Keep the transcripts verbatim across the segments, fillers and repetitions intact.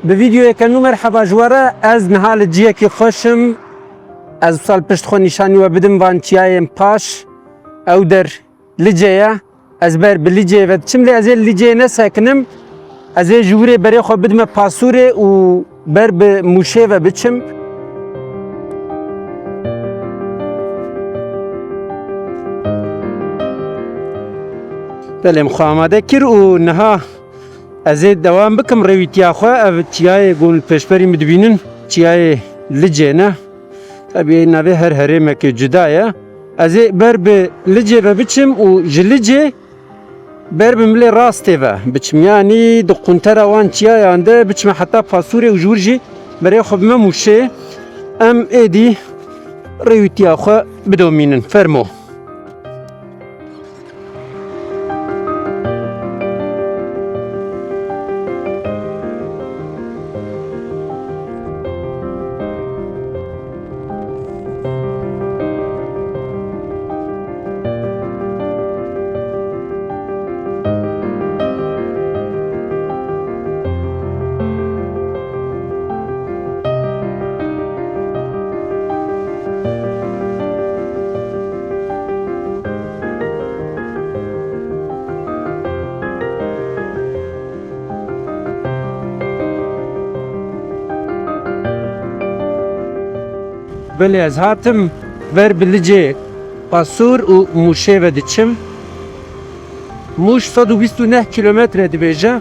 Bi vîdeoyeke nû merheba ji we re. Ez niha li cihekî xweş im. Ez wisa li pişt xwe nîşanî we bidim van çiyayên paş. Ew der Licê ye. Ez ber bi Licê ve diçim, lê ez ê li Licê nesekinim. Ez ê ji wirê berê xwe bidime Pasûrê û ber bi Mûşê ve biçim. Belê, min xwe amade kir û niha ez ê dewam bikim rêwîtiya xwe. Ev çiyayê ku li pêşberî min dibînin, çiyayê Licê ne. Tabii navê her herêmekê cuda ye. Ez ê ber bi Licê ve biçim û ji Licê ber bi milê rastê ve biçim. Yanî di quntera wan çiyayan de biçime heta Pasûrê û ji wir jî berê xwe bime Mûşê. Em êdî rêwîtiya xwe bidomînin. Fermo. Belê, ez hatim ber bi Licê, Pasûr û Mûşê ve diçim. Mûş sed û bîst û neh kîlometre dibêje.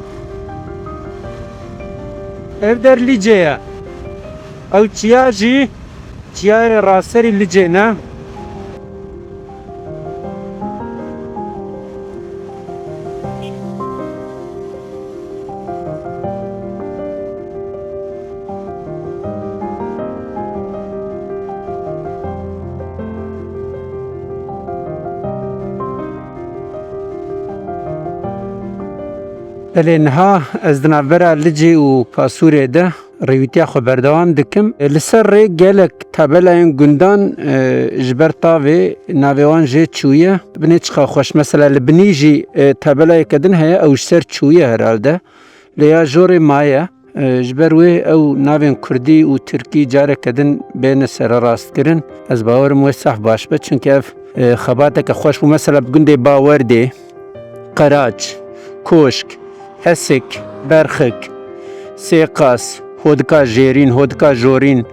Ev der Licê ye. Ew çiya jî çiyayê raserî Licê ne. Belê, niha ez di navbera Licê û Pasûrê de rêwîtiya xwe berdewam dikim. Li ser rê gelek tabelayên gundan, e, ji ber tavê navê wan jê çûye. Binê çiqa xweş. Mesela li binî jî, e, tabelayeke din heye, ew ji ser çûye herhalde. Lê ya jorê maye. E, ji ber wê ew navên kurdî û tirkî careke din bêne sererastkirin. Ez bawerim wê saf baş be, çunke ev, e, xebateke xweş bû. Mesela bi gundê Bawerdê, Qeraç, Koşk, Hesik, Berxik, Sêqas, Hodika Jêrîn, Hodika Jorîn,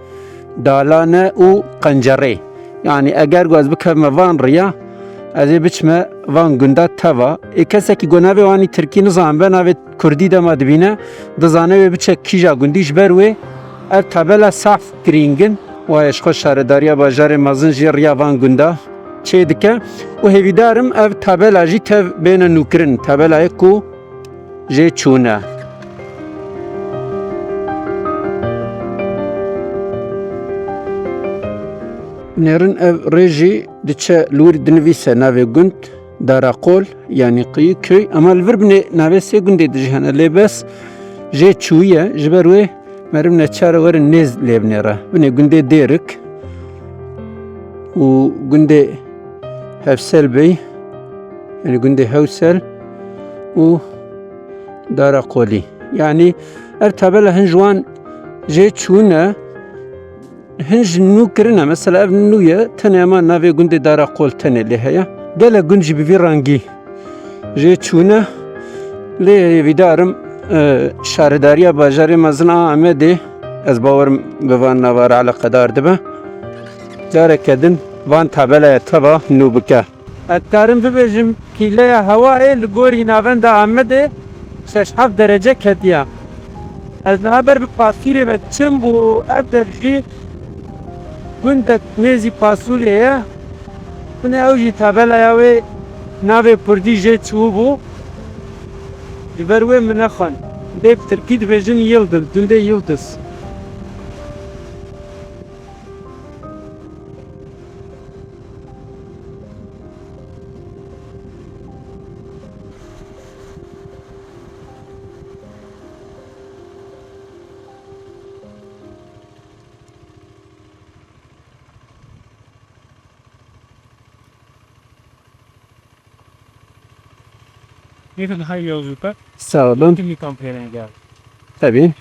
Dalane û Qencerê. Yanî eger ku ez bikevime van riya, ez ê biçime van gunda teva. Ê kesekî ku navê wanî tirkî nizanibe, navê kurdî dema dibîne, dizane wê biçe kîja gundî. Ji ber wê ev tabela saf girîng in. Wayê ji xwe şaredariya bajarê mezin jî riya van gunda çê dike û hêvîdar im ev tabela jî tev bêne nûkirin, tabelayê ku jê çûne. Nêrin ev rê jî diçe li wir dinivîse navê gund, Daraqol, yanî Qiyî Köy. Ema li vir binê navê sê gundê dijî hene, lê bes jê çûye, ji ber wê meriv neçar e werin nêz lê binêre. Binê gundê Dêrik û gundê Hevsel Bey, yanî gundê Hewsel û Daraqolî. Yanî ev tabela hin ji wan jê çûne, hin ji nû kirine. Mesela ev nû ye, tenê ema navê gundê Daraqol tenê lê heye. Gelek gund jî bi vî rengî jê çûne. Lê hêvîdar im, e, şaredariya bajarê mezin a Amedê, ez bawerim bi van nava re eleqedar dibe. Careke din van tabelaya teva nû bike. Ez dikarim bibêjim, pîleya hewayê li gorî navenda Amedê şeş heft derece ketiya. Ez niha ber bi Pasûrê ve diçim û ev der jî gundek nêzî Pasûrê ye. Binê ew jî tabelaya wê navê kurdî jê çûbû. Ji ber wê min nexwend. Lê bi tirkî dibêjin Yildiz, gundê Yildiz. Nêtin hay yolculukta. Sağ olun. Tüm bir kampanya geldi. Tabii.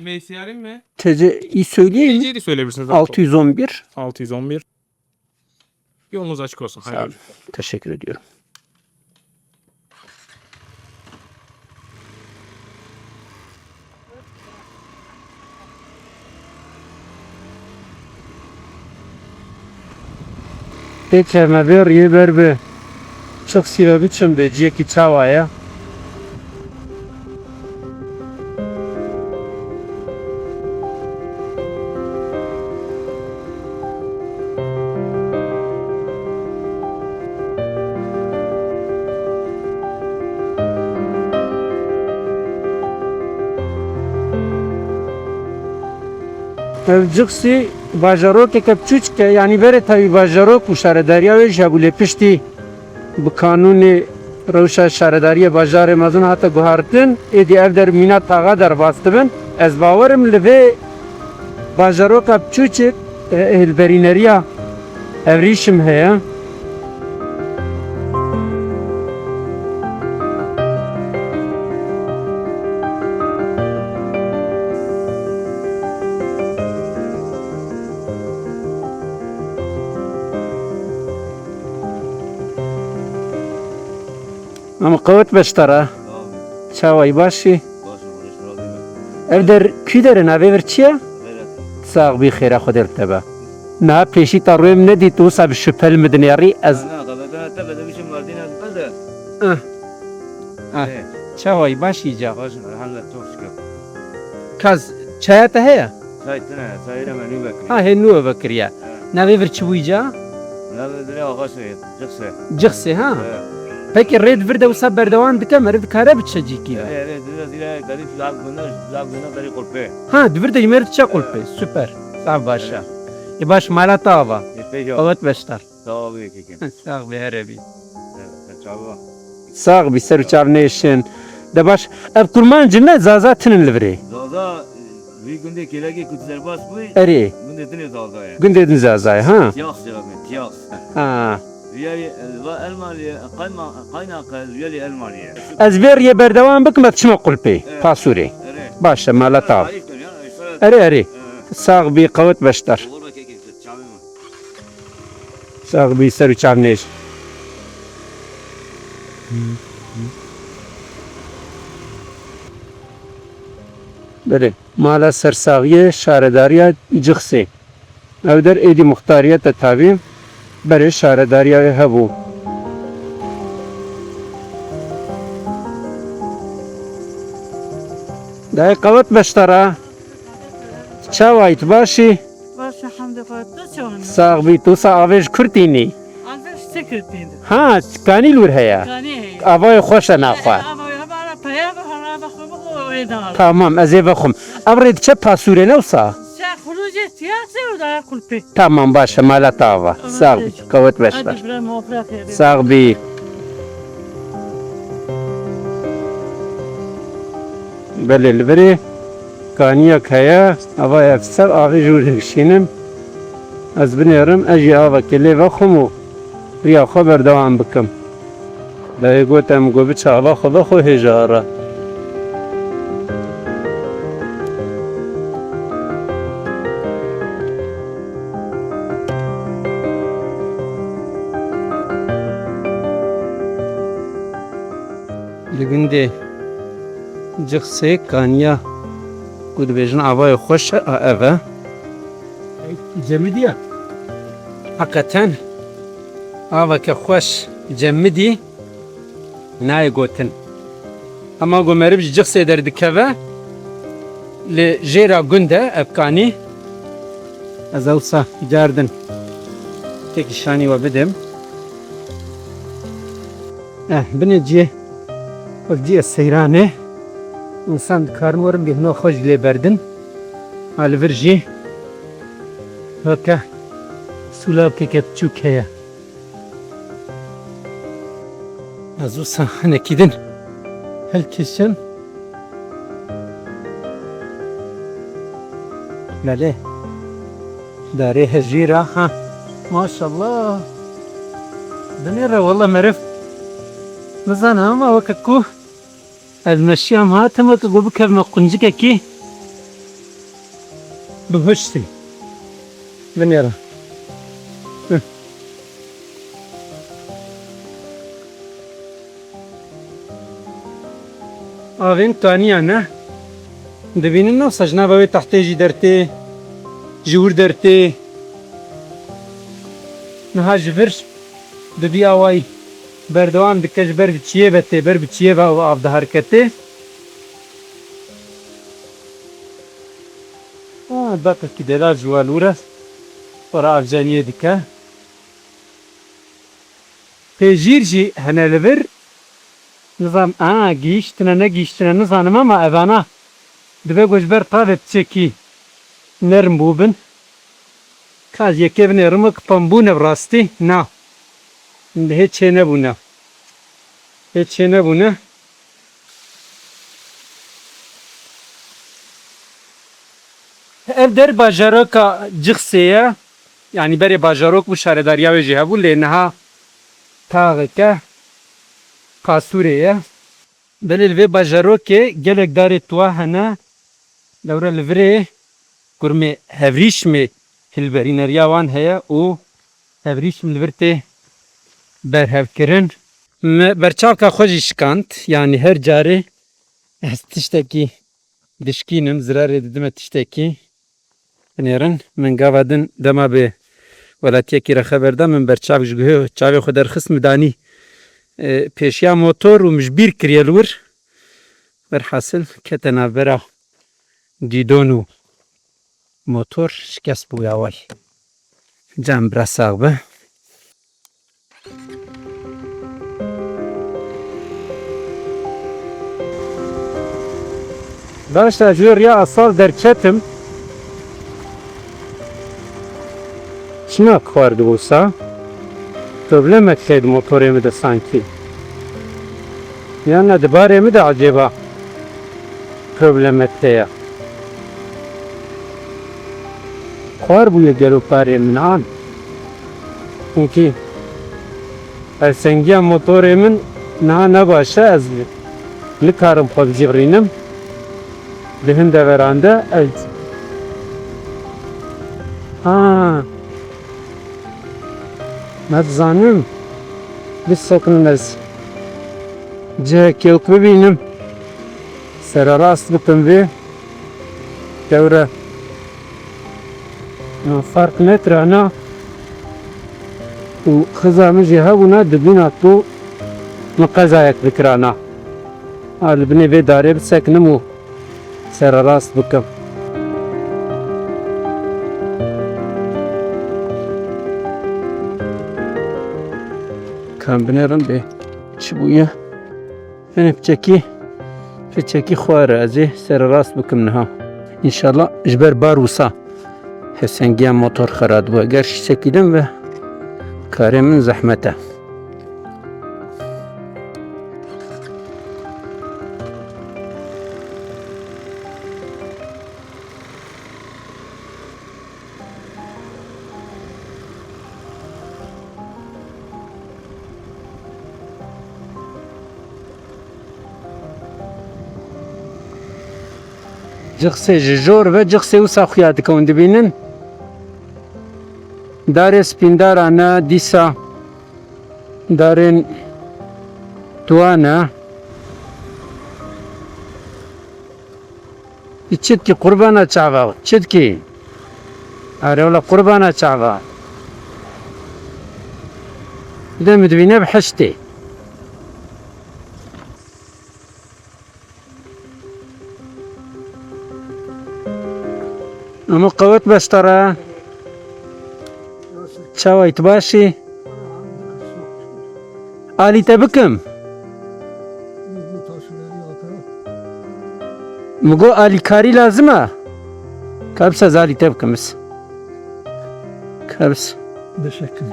Meysiyar'ın mı? T C iyi söyleyeyim mi? T C'yi de söyleyebilirsiniz. Altı yüz on bir. Altı yüz on bir. Yolunuz açık olsun. Sağ olun. Hayırlı. Teşekkür ediyorum. Tê çermevê riyê ber bi Çixsî ve biçim dê ciyekî çawa ye? Ev Cixsî bajarokeke piçûçik e, yanî berê tevî bajarok û şaredariya wê jî hebû, lê piştî bi kanûnê rewşa şaredariyê bajarê mezin hate guhartin, êdî ev der mîna taxa derbas dibin. Ez bawerim li vê bajaroka piçûçik, e, hêlberîneriya evrîşim heye. Ama qewet beştara. Çawayî başî? Baş ol, reş razî be. Ev der kî der e, navê vir çi ye? Xeyret. Sax bî, xêra Xwedê li te be. Niha pêşî te rûyê min nedît, wisa bi şüphe li min dinêrî, ez... Na, na, qebetena te be, de bişim Mardîn ez be de. Ah. Ah. Ê. Çawayî başî ca? Baş ol, elhamdülillah, çok şükür. Kaz, çaya te heye? Çay tune, çayê re me nû vekiriye. Ha, hê nû vekiriye. He. Navê vir çi bûyî ca? Navê vir Axa Seyîd, Cixsê. Cixsê, ha? He. Peki rê di vir de wisa berdewam dike, meriv dikare biçe cîkî ve? Erê, erê, di vir de zîre berî zaf gunda, zaf gunda berî Qulpê. Ha, di vir de jî meriv diçe Qulpê. He. Süper. Sax baş e. Erê. Ê baş, mala te ava. Ê pê ya. Qewet beşdar. Sax bî kekê. Sax bî, here bî. Evet, çawa. Sax bî, ser û çav nêşin. De baş, ev kurmanc in ne, Zaza tinin li virê? Zaza, e, vî gundê kêlekê ku tu derbas bûyî, Erê. Gundê din ê Zaza ye. Gundê din Zaza ye, ha? Tiyas cevabê, Tiyas. Ha. Riyalî, e, va Elmaliyê, qayma-, qaynaqe riyalî Elmaliyê. Ez vê riyê berdewam bikim, ez çima Qulpê, Evet. Pasûrê. Erê. Baş e, mala tav. Hayır, ya, işte. Erê, erê. Evet. Sax bî, qewet beşdar. Olur da kekê, çavê min. Sax bî, ser û çav nêş. Belê, mala sersaxiyê şaredariya Cixsê. Ew der êdî muxtariyete tavî berê şaredariya wê hebû. Dayê qewet beştara. Çawayî, tu baş î? Baş, elhamdülillah. Tu çawan î? Sax bî, tu sa avêj kurtînî? Avêj çi kurtînî? Ha, kanî li wir heye? Kanî heye. Avayê xweş e naxwe. E, avayê, avara peya ve hara ve xwe ve xwe ê da. Tamam, ez ê vexwim. Ev rê diçe Pasûrê ne wisa? Şe xurûcê tiyase û daya Qulpê. Tamam, baş e, mala te ava. Sax bî, qewet beşdar. Hadi bre, mafra xêrê. Sax bî. Belê, li virê kaniyek heye, ava ev ser avê jû dikişînim. Ez binêrim, ez jî avekê lê vexwim û riya xwe berdewam bikim. Dayê got, em got biçe ava xwe vexwe hêja re. Li gundê Cixsê kaniya ku dibêjin avayê xweş e, a ev e. Cemidî ye. Heqeten aveke xweş cemidî nayê gotin. Hema ku meriv ji Cixsê derdikeve, li jêra gund e ev kanî. Ez ewsa cardin têkî şanî we bidim. Eh, binê cihê, wek cihê seyranê, însan dikarin werin bêhna xwe jî lê berdin. A li vir jî weke sûlavkeke piçûk heye. Ez wisa hinekî din hilkişim. Belê. Darê hejîra, ha. Maşallah. Binêre wele meriv. Nizanim ama weke ku ez meşiyam hatim, weke ku bikevime quncikekî. Bihuştî. Binêre. Hı. Avên taniya ne. Dibînin nasıl ji nava wê tehtê jî dertê, ji wir dertê. Niha ji vir bi vî awayî berdewam dike, ji ber bi çiyê ve tê, ber bi çiyê ve av diherketê. Ha, beqekî delal ji we li wir e. Xwe re avceniyê dike. Pêjîr jî hene li vir. Nizam, a, gihîştine, negihîştine, nizanim ama evana dibe ku ji ber tavê piçekî nerm bûbin. Ka ez yekê binêrim wek pembûne bi rastî. Na. Hê çênebûne. Hê çênebûne. Ev der bajaroka Cixsê ye. Yanî berê bajarok bû, şaredariya wê jî hebû, lê niha taxeke qasûrê ye. Belê li vê bajarokê gelek darê tuwa hene. Lewre li virê kurmê hevrîşmê hilberîneriya wan heye û hevrîşm li vir tê berhevkirin. Me berçavka xwe jî şikand, yanî her carê ez tiştekî dişkînim, zirarê didime tiştekî. Binêrin, min gava din dema bi welatiyekî re xeber da, min berçav ji guhê çavê xwe derxist, min danî, e, pêşiya motor û min ji bîr kiriye li wir. Werhasil kete navbera gîdon û motor, şikest bû ya way. Can bira sax be. Başta ji riya asal derketim. Çima xwar dibûsa? Problemek heye di motorê min de sankî. Yan na di barê min de ecêba problemek heye. Xwar bûye gelo barê min an. Çunkî hevsengiya motorê min niha ne baş e, ez nikarim xwe bicixirînim. Di hin deveran de ez, ha, me dizanim, bisekinin ez cihekê wek bibînim, sererast bikim vê dewre. Ya ferq nekirana û xiza min jî hebûna, dibîna ku min qezayek bikirana. Ha, li binê vê darê bisekinim û sererast bikim. Kam binêrin bê çi bûye? Hinê piçekî, piçekî xwar e, ez ê sererast bikim niha. Înşallah ji ber bar wisa hevsengiya motor xera dibû. Eger şîşekî din ve karê min zehmet e. Cixsê ji jor ve Cixsê wisa xuya dike hûn dibînin. Darê spîndara ne dîsa darên tuwa ne. Çitkî qurbana çava, çitkî. Are wela qurbana çava. De min dibîne bi hiştê. Ama qewet bestara. Çawayî, tu baş î? Alî te bikim? Mi got alîkarî lazim e? Kabis ez alî te bikim biz. Kabis. Teşekkür.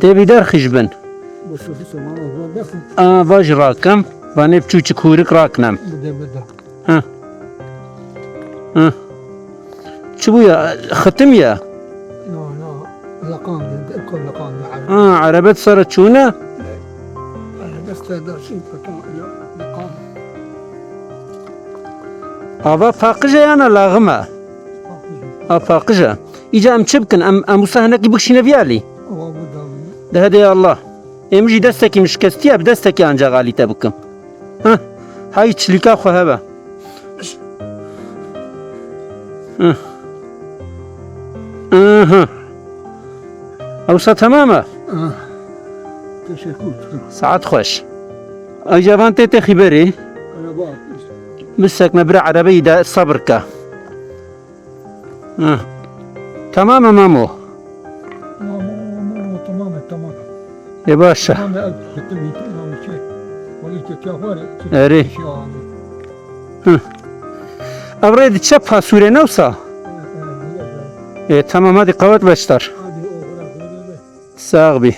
Tê vî derxî ji bin. A, va jî rakim. Vanê bi çûçik hûrik rakinem. Bide, bide. Ha. Ha. Çi bû ya? Xitim ya? No, no. Leqan de, de, kol leqan de. Ha, erebe sara çûne? Erebe sara çûne, leqan. Ava paqij e yana laxim e? A paqij e. Îca em çi bikin? Em, em wisa hinekî bikişîne vî alî? Di hedê Allah. Ê min jî destekî min şikestiye, bi destekî ancax alî te bikim. Heh. Hay çilîka xwe hebe. Heh. Aha. Ewsa temam e? Ah. Teşekkür. Saet xweş. Ay cavan tê tê xîberê. Araba atmış. Bisek me bira erebeyî de sabir ke. Heh. Tamam e mamo. Tamam, tamam, tamam, tamam. E, baş e. Tamam, ya, bitti, bitti, tamam, şey. Wali çeçe var, çeçe Erê. Şey aldı. Hı. Ev rê diçe pasûrê ne wisa? Evet, evet, evet, evet. E, tamam, hadi qewet beşdar. Hadi, o kadar, o kadar. Sax bî.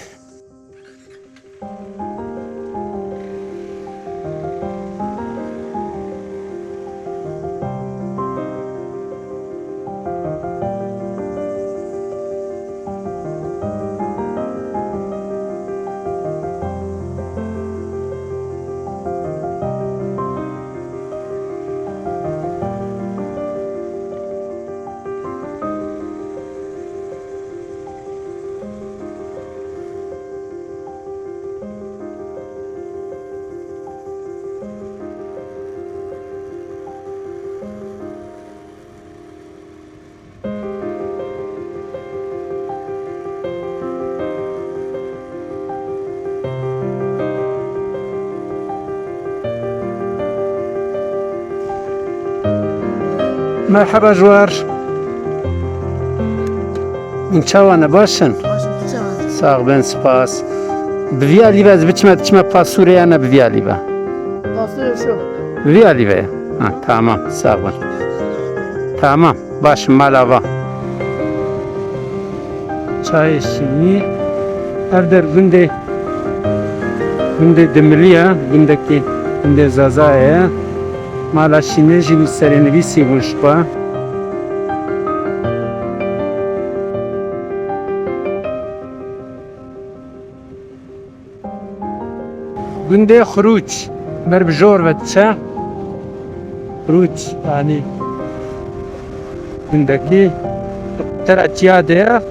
Merheba ji we re. Hûn çawa ne, baş in? Baş in, tu çawa ne? Sax bin, spas. Bi vî alî ve ez biçime, diçime pasûrê ya ne bi vî alî ve? Pasûrê şo. Bi vî alî ve ye? Ha, tamam, sax bin. Tamam, baş in, mala va. Çayê şînî. Ev der gundê, gundê Dimilî ye, gundekî, gundê Zazayê ye. Mala şînê jî wî serênivîsî bû ji xwe. Gundê Xirûç, ber bi jor ve diçe. Xirûç, yanî gundekî tereçiya de ye.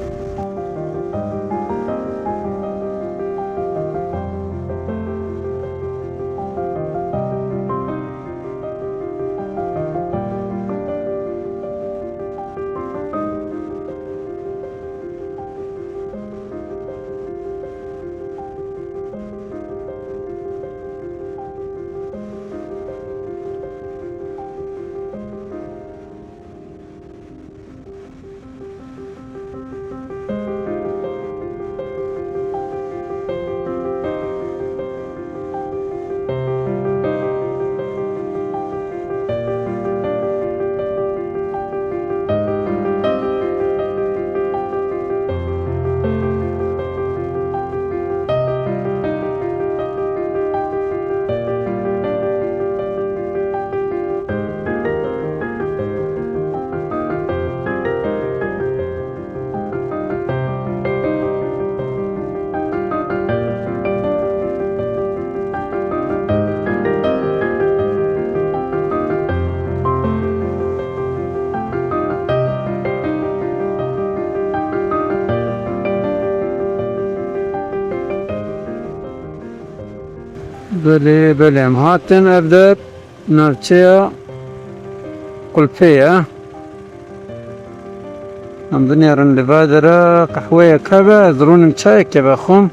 Belê, belê, em hatin ev der. Navçeya Qulpê ye. Em binêrin li va dera qehweyek hebe, ez rûnim çayekê vexwim.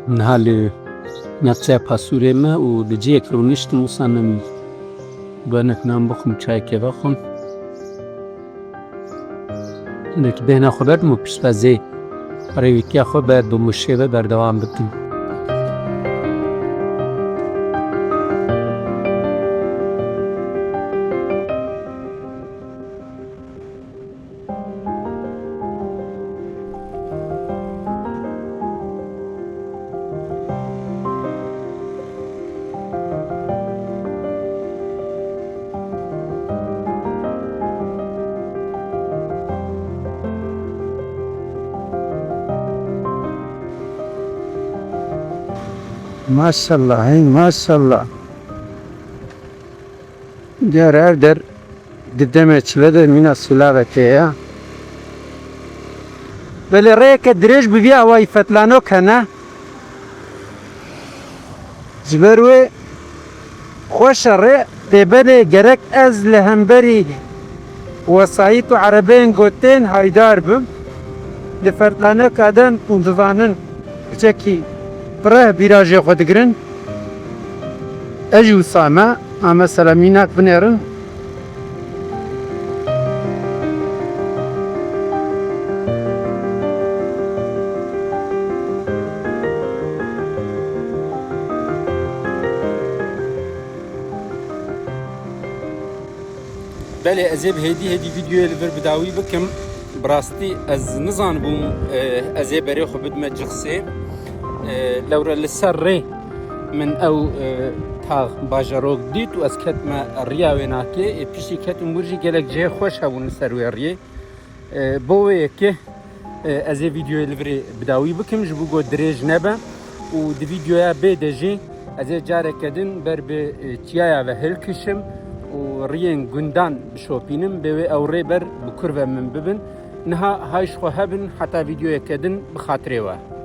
Niha li navçeya Pasûrê me û li cihek rûniştim, wisa nem guhenek nan bixwim, çayekê vexwim. Hinek bêhna xwe berdim û piştbezê rêwikiya xwe ber bi Mûşê ve berdewam bikim. Maşallah, hey maşallah. Diyar her der di demê çile de mîna silavekê ye. Belê rêyeke dirêj bi vî awayî fetlanok hene. Ji ber wê xweş e rê, lê belê gerek ez li hemberî wesayît û erebeyên gotên haydar bim. Li fetlaneka de hûn dizanin piçekî fireh vîrajê xwe digirin. Ez jî wisa me, ma mesela mînak binêrin. Belê, ez ê bi hêdî hêdî vîdyoyê li vir bi dawî bikim. Bi rastî ez nizanibûm, e, ez ê berê xwe bidime Cixsê. E, lewre li ser rê min ew, e, tax bajarok dît û ez ketime riya wê nakê. E, piştî ketim wir jî gelek cihê xweş hebûn li ser wê riyê. E, bo wê yekê, e, ez ê vîdyoyê li virê bi dawî bikim, ji bo ku dirêj nebe û di vîdyoya bê de jî ez ê careke din ber bi, e, çiyaya ve hilkişim û riyên gundan bişopînim, bê wê ew rê ber bi kurve min bibin. Niha hay ji xwe hebin heta vîdyoyeke din bi xatirê we.